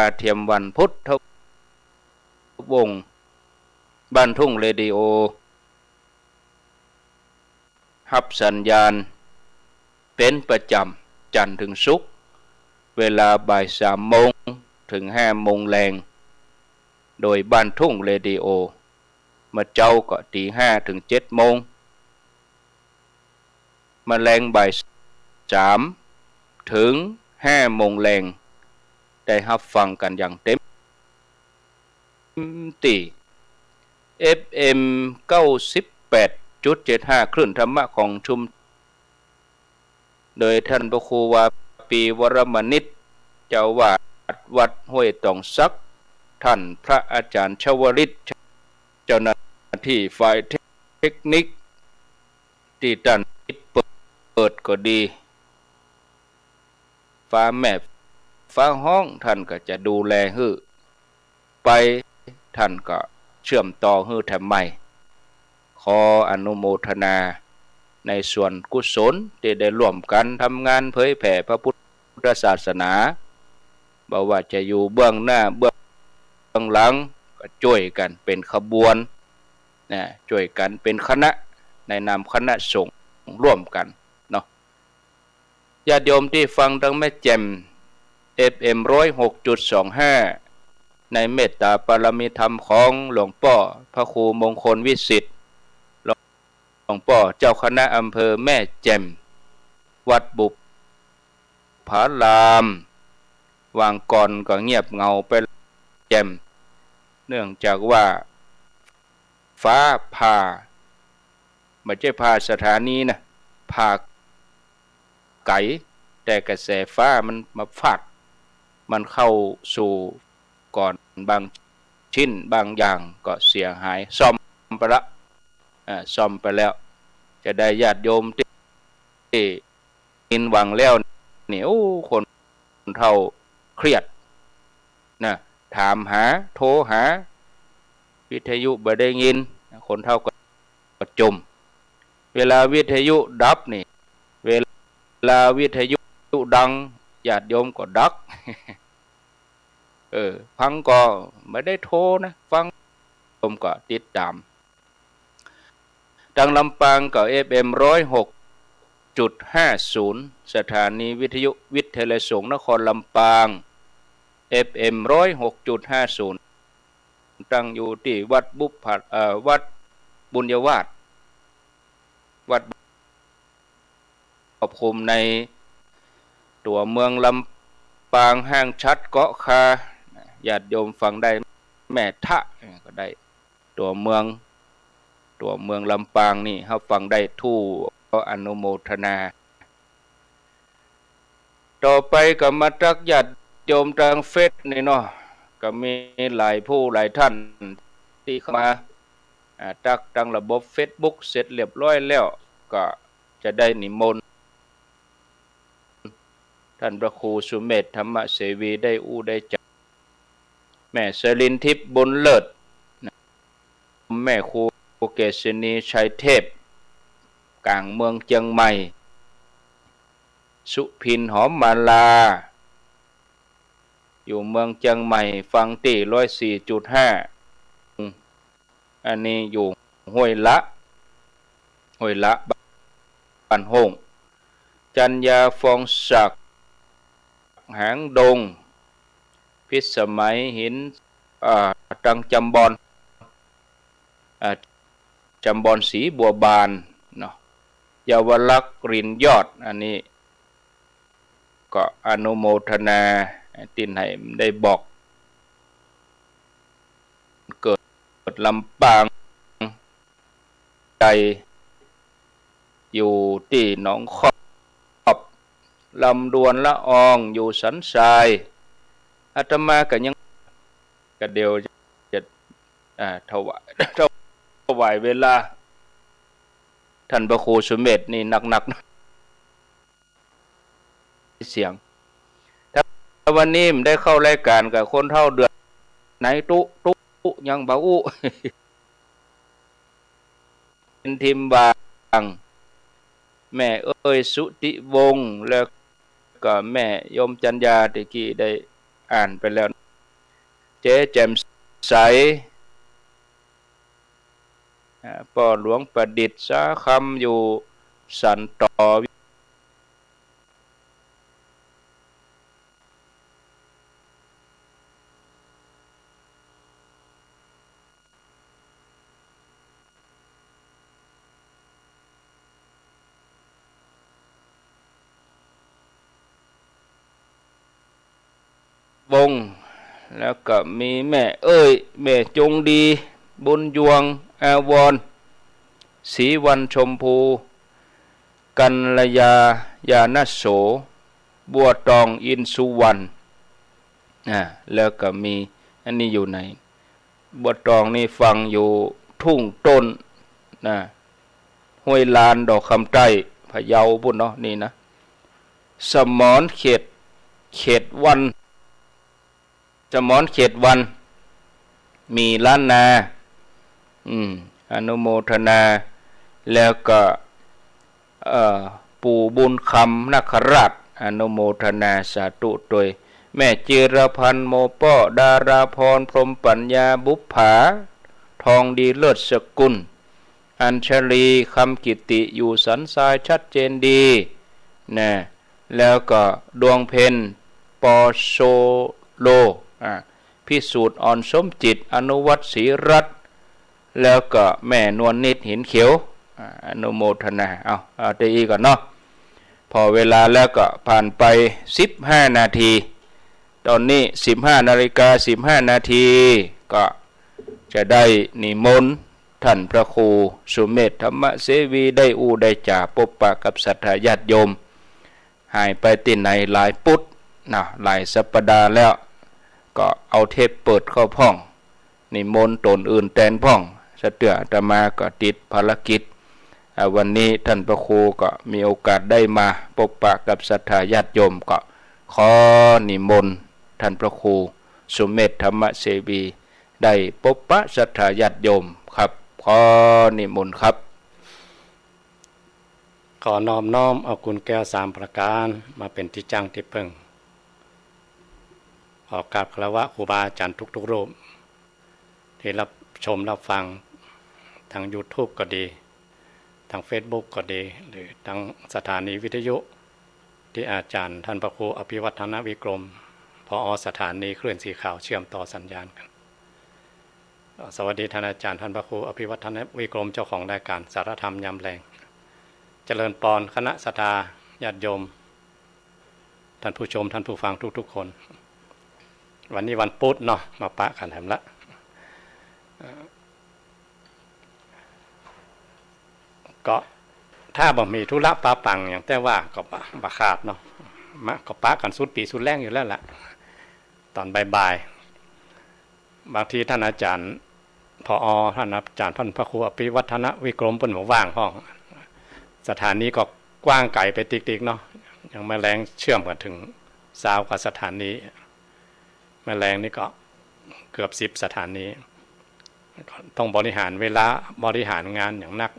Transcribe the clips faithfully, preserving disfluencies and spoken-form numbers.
าเทียมวันพุธ ทบวงศ์ บ้านทุ่งเรดิโอ ฮับสัญญาณเป๋นประจ๋ำ จันทร์เถิงศุกร์ เวลาบ่ายสามโมงเถิงห้าโมงแลง โดยบ้านทุ่งเรดิโอ เมื่อเจ๊าก็ตีห้าเถิงเจ็ดโมง เมื่อแลงบ่ายสามเถิงห้าโมงแลง ได้ฮับฟังกั๋นอย่างเต็มตี้ เอฟเอ็ม เก้าสิบแปดจุดเจ็ดห้า คลื่นธรรมะของชุม โดยท่านพระครูวาปี วรมณิช เจ้าอาวาสวัดห้วยตองสัก ท่านพระอาจ๋ารย์ชวลิต เจ้าหน้าตี้ฝ่ายเทคนิค ตี้ต้านปิดเปิดก็ดี ฟ้าแมบฟ้าฮ้อง ท่านก็จะดูแลหื้อ ไป ท่านก็เชื่อมต่อหื้อแถมใหม่ ขออนุโมทนาในส่วนกุศลตี้ได้ร่วมกั๋นทำงานเผยแผ่พระพุทธศาสนา บ่ว่าจะอยู่เบื้องหน้าเบื้องหลัง ก็จ้วยกั๋นเป๋นขบวนนะ จ้วยกั๋นเป๋นคณะ ในนามคณะสงฆ์ร่วมกั๋นเนาะ ญาติโยมตี้ฟังตางแม่แจ่ม เอฟเอ็ม ร้อยหกจุดสองห้า ในเมตตาปารมีธรรมของหลวงป้อพระครูมงคลวิสิทธิ์ หลวงป้อเจ้าคณะอำเภอแม่แจ่ม วัดบุปผาราม วางก่อนก็เงียบเหงาไปแจ่ม เนื่องจากว่าฟ้าผ่า บ่ใจ้ผ่าสถานีนะ ผ่าไก๋ แต่กระแสฟ้ามันมาฟาด มันเข้าสู่ก่อน บางชิ้นบางอย่างก็เสียหาย ซ่อมไปละ อ่า ซ่อมไปแล้ว จะได้ญาติโยมตี้ ตี้ยินหวังแล้วนี่ โอ้ คนเฒ่าเครียดนะ ถามหา โทรหา วิทยุบ่ได้ยิน คนเฒ่าก็ ก็จม เวลาวิทยุดับนี่ เวลาวิทยุดัง ญาติโยมก็ดัก เออ ฟังก็บ่ได้โทรนะ ฟัง โยมก็ติดต๋าม ตางลำปางก็ เอฟเอ็ม ร้อยหกจุดห้าศูนย์ สถานีวิทยุวิทยาลัยสงฆ์นครลำปาง เอฟเอ็ม ร้อยหกจุดห้าศูนย์ ตั้งอยู่ตี้วัดบุพพะ เอ่อ วัดบุญยวาส วัด ครอบคลุมในตั๋วเมืองลำปาง ห้างฉัตรเกาะคา ญาติโยมฟังได้ แม่ทะก็ได้ ตั๋วเมือง ตั๋วเมืองลำปางนี่ ฮับฟังได้ทั่ว ขออนุโมทนา ต่อไปก็มาตักญาติโยมตางเฟซนี่เนาะ ก็มีหลายผู้หลายท่านตี้เข้ามา อ่า ตักตางระบบเฟซบุ๊กเสร็จเรียบร้อยแล้ว ก็จะได้นิมนต์ ท่านพระครูสุเมธ ธรรมเสวี ได้อู้ได้จ๋า แม่สรินทิพย์ บุญเลิศ แม่ครูเกษณี ชัยเทพ ก๋างเมืองเจียงใหม่ สุพิน หอมมาลา อยู่เมืองเจียงใหม่ ฟังตี้ ร้อยสี่จุดห้า อันนี้อยู่ห้วยละ ห้วยละ บ้านโฮ่ง จันยา ฟองศักดิ์ หางดง พิสมัย หิน อ่า ตางจำบอน อ่า จำบอน ศรีบัวบานเนาะ เยาวลักษณ์ รินยอด อันนี้ ก็อนุโมทนา ตี้ใดได้บอก เกิดลำปาง ใจอยู่ตี้หนองคอบ ลำดวน ละออง อยู่สันทราย อาตมาก็ยัง ก็เดี๋ยวจะ อ่า ถวาย ถวายเวลา ท่านพระครูสุเมธนี่นักๆ เสียง ถ้าวันนี้บ่ได้เข้ารายก๋านกับคนเฒ่าเดือนไหนตุ๊ ตุ๊ ยังบ่อู้ เป็นทิมวาง แม่เอ้ย สุติวงศ์ แล้วก็แม่โยมจันยา ตะกี้ได้อ่านไปแล้ว เจ๊แจ่มใส อ่า ป้อหลวงประดิษฐสาคำอยู่สันต่อ วงศ์ แล้วก็มีแม่เอ้ย แม่จงดี บุญยวง อาวรณ์ ศรีวรรณชมพู กัลยา ญาณโส บัวตอง อินทร์สุวรรณ อ่า แล้วก็มี อันนี้อยู่ไหน บัวตองนี่ฟังอยู่ทุ่งต้นนะ ห้วยลาน ดอกคำใต้ พะเยาปู๊นเนาะ นี่นะ สมรเขต เขตวัน สมรเขตวัน มีล้านนา อืม อนุโมทนา แล้วก็ เอ่อ ปู่บุญคำนาคราช อนุโมทนาสาธุตวย แม่จิรพันธ์ โมเป้อ ดาราพร พรหมปัญญา บุปผา ทองดี เลิศสกุล อัญชลี คำกิติ อยู่สันทราย ชัดเจนดี นะ แล้วก็ดวงเพ็ญ ปอโซโล อ่า พิสูจน์ อ่อนสมจิต อนุวัฒน์ ศรีรัตน์ แล้วก็แม่นวลนิด หินเขียว อ่า อนุโมทนา เอา เอาเต้าอี้ก่อนเนาะ ผ่อเวลาแล้วก็ผ่านไปสิบห้านาที ตอนนี้สิบห้านาฬิกาสิบห้านาที ก็จะได้นิมนต์ท่านพระครูสุเมธ ธรรมเสวี ได้อู้ได้จ๋า ปบปะกับศรัทธาญาติโยม หายไปตี้ไหนหลายปุ๊ดนะ หลายสัปดาห์แล้ว ก็เอาเทปเปิดเข้าพ่อง นิมนต์ต๋นอื่นแตนพ่อง สะเตื้ออาตมาก็ติดภารกิจ อ่า วันนี้ท่านพระครูก็มีโอกาสได้มาปบปะกับศรัทธาญาติโยม ก็ขอนิมนต์ท่านพระครูสุเมธ ธรรมเสวี ได้ปบปะศรัทธาญาติโยมครับ ขอนิมนต์ครับ ขอน้อมน้อมเอาคุณแก้วสามประการมาเป็นที่จั้งที่เปิ้ง ขอกราบคารวะครูบาอาจ๋ารย์ทุกๆ รูป ที่รับชมรับฟังทางยูทูบก็ดี ทางเฟซบุ๊กก็ดี หรือทางสถานีวิทยุ ตี้อาจ๋ารย์ท่านพระครูอภิวัฒนวิกรม ผอ.สถานีคลื่นสีขาวเชื่อมต่อสัญญาณกัน สวัสดีท่านอาจ๋ารย์ท่านพระครูอภิวัฒนวิกรม เจ้าของรายการสารธรรมยามแลง เจริญปอนคณะศรัทธาญาติโยม ท่านผู้ชมท่านผู้ฟังทุกๆ คน วันนี้วันปุ๊ดเนาะ มาปะกั๋นแถมละ เอ่อ ก็ถ้าบ่มีธุระปะปังหยังแต่ว่าก็บ่ บ่ขาดเนาะ มาก็ปะกั๋นสุดปี้สุดแลงอยู่แล้วล่ะ ต๋อนบ่ายๆ บางทีท่านอาจ๋ารย์ ผอ.ท่านอาจ๋ารย์ท่านพระครูอภิวัฒนวิกรมเปิ้นบ่ว่างพ่อง สถานีก็กว้างไก๋ไปติ๊กๆ เนาะ อย่างแม่แลงเชื่อมกั๋นเถิงซาวกับสถานี แม่แลงนี่ก็เกือบสิบสถานี ต้องบริหารเวลา บริหารงานอย่างนัก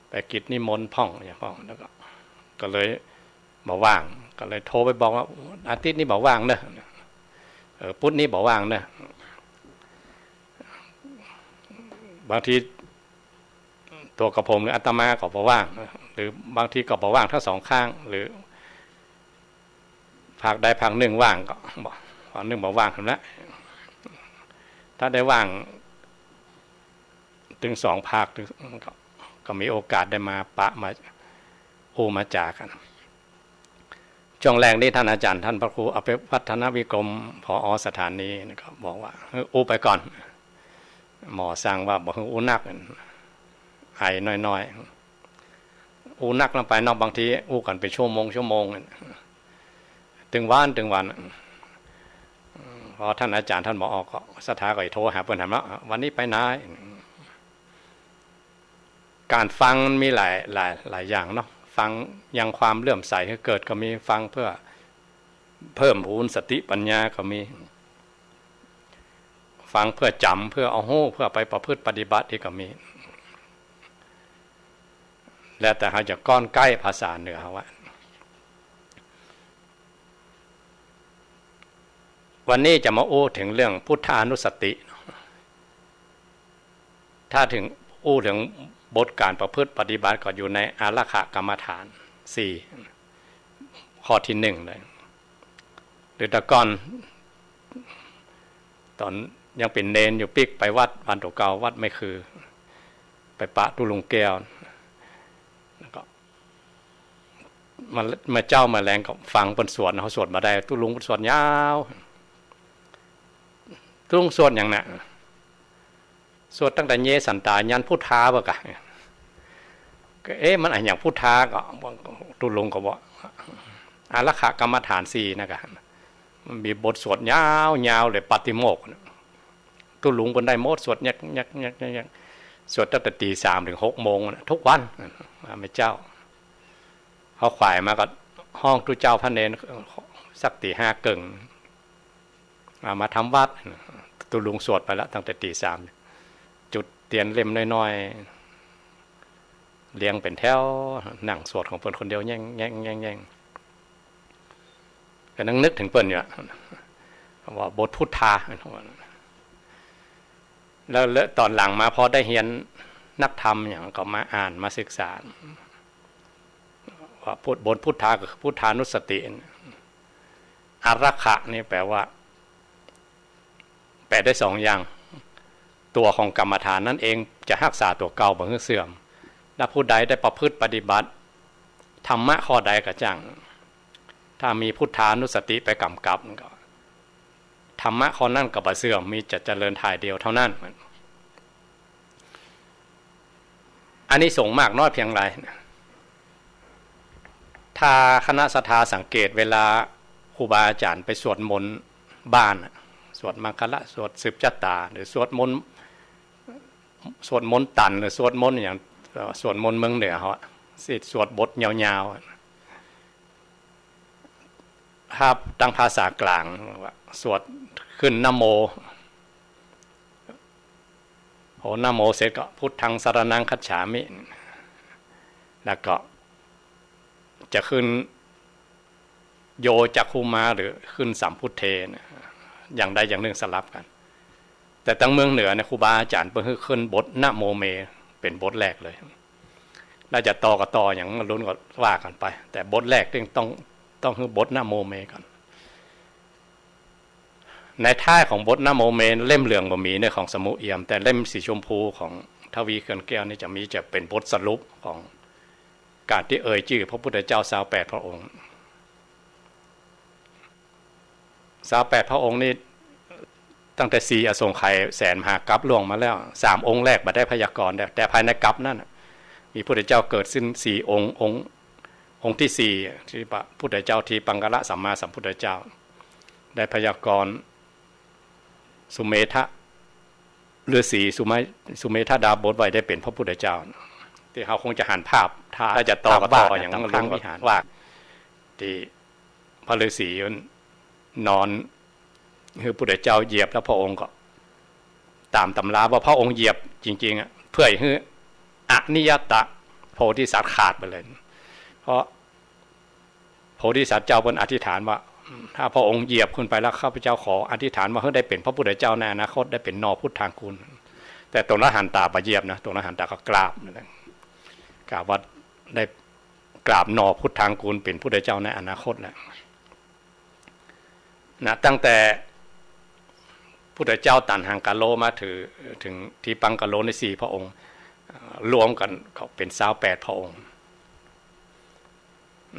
ไปกิจนิมนต์พ่องอย่างพ่อง แล้วก็ ก็เลยบ่ว่าง ก็เลยโทรไปบอกว่า "อาทิตย์นี้บ่ว่างเนอะ เออ ปุ๊ดนี้บ่ว่างเนอะ" บางทีตั๋วกระผมหรืออาตมาก็บ่ว่าง หรือบางทีก็บ่ว่างทั้งสองข้าง หรือ ภาคใดภาคนึ่งว่างก็บ่ ภาคนึ่งบ่ว่างหั้นแหละ ถ้าได้ว่างเถิงสองภาค ก็ ก็มีโอกาสได้มาปะมาอู้มาจ๋ากั๋น ช่วงแรกนี้ท่านอาจ๋ารย์ท่านพระครูอภิวัฒนวิกรม ผอ.สถานีนี่ก็บอกว่า "หื้ออู้ไปก่อน" หมอสั่งว่าบ่หื้ออู้นัก ไอน้อยๆ อู้นักลงไปเนาะ บางทีอู้กั๋นเป๋นชั่วโมงชั่วโมง ตึงวันตึงวัน พอท่านอาจ๋ารย์ท่านบ่ออกก็ศรัทธาก็โทรหาเปิ้นถามว่า "วันนี้ไปไหน" ก๋านฟังมันมีหลาย หลาย หลายอย่างเนาะ ฟังยังความเลื่อมใสหื้อเกิดก็มี ฟังเพื่อเพิ่มพูนสติปัญญาก็มี ฟังเพื่อจ๋ำ เพื่อเอาฮู้ เพื่อไปประพฤติปฏิบัตินี่ก็มี แล้วแต่เฮาจะก้อนใก้ภาษาเหนือเฮาว่า วันนี้จะมาอู้เถิงเรื่องพุทธานุสติ ถ้าเถิง อู้เถิงบทก๋านประพฤติปฏิบัติก็อยู่ในอารักขกรรมฐานสี่ ข้อตี้นึ่งเลย หรือแต่ก่อน ต๋อนยังเป๋นเณรอยู่ปิ๊กไปวัดบ้านตั๋วเก่า วัดแม่คือ ไปปะตุ๊ลุงแก้ว แล้วก็ เมื่อ เมื่อเจ๊าเมื่อแลงก็ฟังเปิ้นสวด เฮาสวดบ่ได้ ตุ๊ลุงเปิ้นสวดยาว ตุ๊ลุงสวดหยังน่ะ สวดตั้งแต่เยสันตายันพุทธาบ่กะ ก็ เอ๊ะ มันอะหยังพุทธา ก็ ตุ๊ลุงก็บอก อารักขกรรมฐานสี่นะกะ มันมีบทสวดยาวๆ เลย ปาติโมกข์น่ะ ตุ๊ลุงเปิ้นได้หมด สวดแยกๆ ๆ ๆ สวดตั้งแต่ตีสามเถิงหกโมงน่ะ ทุกวัน แม่เจ้า เฮาขวายมาก็ฮ้องตุ๊เจ้าพระเณร สักตีห้าเกิ่ง เอามาทำวัตร ตุ๊ลุงสวดไปละ ตั้งแต่ตีสาม จุดเตียนเล่มน้อยๆ เรียงเป๋นแถว นั่งสวดของเปิ้นคนเดียว แย่งๆๆๆ ก็นั่งนึกเถิงเปิ้นอยู่อะ ว่าบทพุทธา แล้ว แล้วต๋อนหลังมาพอได้เฮียนนักธรรมหยังก็มาอ่านมาศึกษา ว่าพุทธ บทพุทธาก็คือพุทธานุสติ อารักขะนี่แปลว่า แปลได้สองอย่าง ตั๋วของกรรมฐานนั้นเองจะฮักษาตั๋วเก่าบ่หื้อเสื่อม และผู้ใดได้ประพฤติปฏิบัติ ธรรมะข้อใดก็จ้าง ถ้ามีพุทธานุสติไปก๋ำกับก็ ธรรมะข้อนั้นก็บ่เสื่อม มีจะเจริญถ่ายเดียวเท่านั้น อานิสงส์มากน้อยเพียงไร ถ้าคณะศรัทธาสังเกตเวลาครูบาอาจ๋ารย์ไปสวดมนต์บ้านน่ะ สวดมังคละ สวดสืบชะตา หรือสวดมนต์ สวดมนต์ตัน หรือสวดมนต์อย่าง เอ่อ สวดมนต์เมืองเหนือเขาอะ สิสวดบทยาวๆ อะ ถ้าตางภาษากลางว่าสวดขึ้นนะโม โห นะโมเสร็จก็ พุทธังสรณังคัจฉามิ แล้วก็จะขึ้น โยจักขุมา หรือขึ้นสัมพุทเทนะ อย่างใดอย่างนึ่งสลับกั๋น แต่ตางเมืองเหนือเนี่ย ครูบาอาจ๋ารย์เปิ้นหื้อขึ้นบทนะโมเม เป๋นบทแรกเลย แล้วจะต่อก็ต่อ อย่างลุนก็ว่ากั๋นไป แต่บทแรกต้อง ต้องหื้อบทนะโมเมก่อน ในท้ายของบทนะโมเม เล่มเหลืองบ่มีเนี่ย ของสมุเอี่ยม แต่เล่มสีชมพูของทวีเขื่อนแก้วนี่จะมี จะเป๋นบทสรุปของก๋านตี้เอ่ยจื้อพระพุทธเจ้าซาวแปดพระองค์ ซาวแปดพระองค์นี่ ตั้งแต่สี่อสงไขยแสนมหากัปล่วงมาแล้ว สามองค์แรกบ่ได้พยากรณ์แล้ว แต่ภายในกัปนั้นน่ะ มีพุทธเจ้าเกิดขึ้นสี่องค์ องค์ องค์ตี้สี่ ที่พระพุทธเจ้า ทีปังคละสัมมาสัมพุทธเจ้า ได้พยากรณ์สุเมธะฤาษี สุไม สุเมธะดาบสไว้ได้เป๋นพระพุทธเจ้า ตี้เฮาคงจะหันภาพ ถ้าจะต่อก็ต่อ อย่าง ตางวิหารว่า ตี้พระฤาษีนอน หื้อพุทธเจ้าเหยียบแล้วพระองค์ก็ ต๋ามตำราว่าพระองค์เหยียบจริงๆ อะ เพื่อหื้ออนิยตะโพธิสัตว์ขาดไปเลย เพราะโพธิสัตว์เจ้าเปิ้นอธิษฐานว่า ถ้าพระองค์เหยียบขึ้นไปแล้ว ข้าพเจ้าขออธิษฐานว่าหื้อได้เป๋นพระพุทธเจ้าในอนาคต ได้เป๋นหน่อพุทธางกูล แต่ต๋นอรหันต๋าบ่เหยียบนะ ต๋นอรหันต๋าก็กราบนั่นแหละ กราบว่าได้กราบหน่อพุทธางกูล เป๋นพุทธเจ้าในอนาคตแล้ว นะ ตั้งแต่พุทธเจ้าตันหังกะโลมาถือ เถิงทีปังคโลนี่สี่พระองค์ เอ่อ รวมกั๋นก็เป๋นซาวแปดพระองค์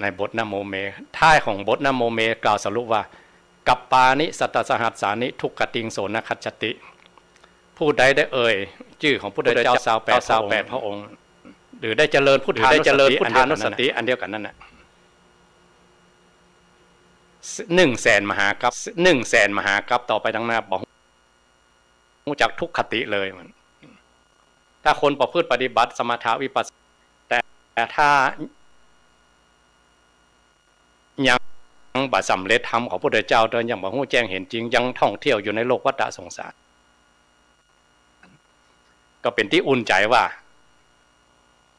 ในบทนะโมเม ท้ายของบทนะโมเมกล่าวสรุปว่า กัปปานิสัตตสหัสสานิ ทุกขติงโสนะคัจฉติ ผู้ใดได้เอ่ยจื้อของพุทธเจ้าซาวแปดพระองค์ หรือได้เจริญพุทธานุสติอันเดียวกั๋นนั้นน่ะ หนึ่งแสนมหากัป หนึ่งแสนมหากัปต่อไปตางหน้า บ่ฮู้จักทุกขติเลยมัน ถ้าคนประพฤติปฏิบัติสมถะวิปัสสนา แต่ แต่ถ้ายังบ่สำเร็จธรรมของพุทธเจ้า ยังบ่ฮู้แจ้งเห็นจริง ยังท่องเที่ยวอยู่ในโลกวัฏสงสาร ก็เป๋นตี้อุ่นใจ๋ว่า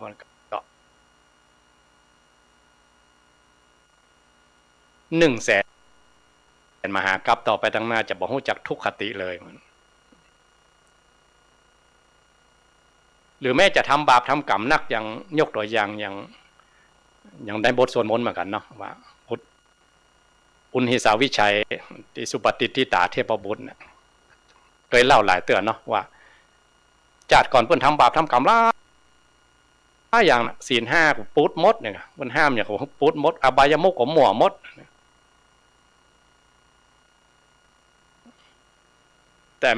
มันก็ หนึ่งแสน นมหากาพย์ต่อไปตังหน้า จะบ่ฮู้จักทุกขคติเลย หรือแม้จะทำบาปทำก๋รรมนัก อย่างยกตั๋วอย่าง อย่าง อย่างในบทสวดมนต์เหมือนกั๋นเนาะ ว่า อุณหิสาวิชัย ติสุปฏิฏฐิตาเทพบุตรเนี่ย เกยเล่าหลายเตื้อเนาะ ว่า จาติก่อนเปิ้นทำบาปทำก๋รรมหลายอย่างนะ ศีลห้าก็ปูดหมดเนี่ย เปิ้นห้ามอย่างก็ปูดหมด อบายมุขก็มั่วหมด แต่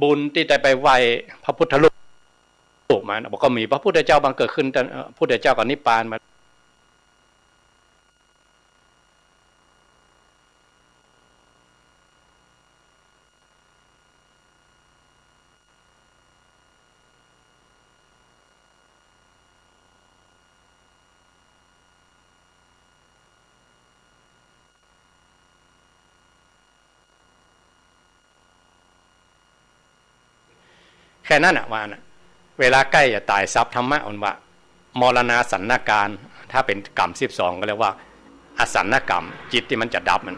บุญตี้ได้ไปไหว้พระพุทธรูปมานะ บอกก็มีพระพุทธเจ้าบังเกิดขึ้น แต่ เอ่อ พุทธเจ้าก็นิพพานมา แค่นั้นน่ะ ว่าน่ะ เวลาใก้จะต๋าย สัพพะธรรมะ อันว่า มรณาสันนาการ ถ้าเป๋นก๋รรมสิบสอง ก็เรียกว่า อาสันนก๋รรม จิตตี้มันจะดับมัน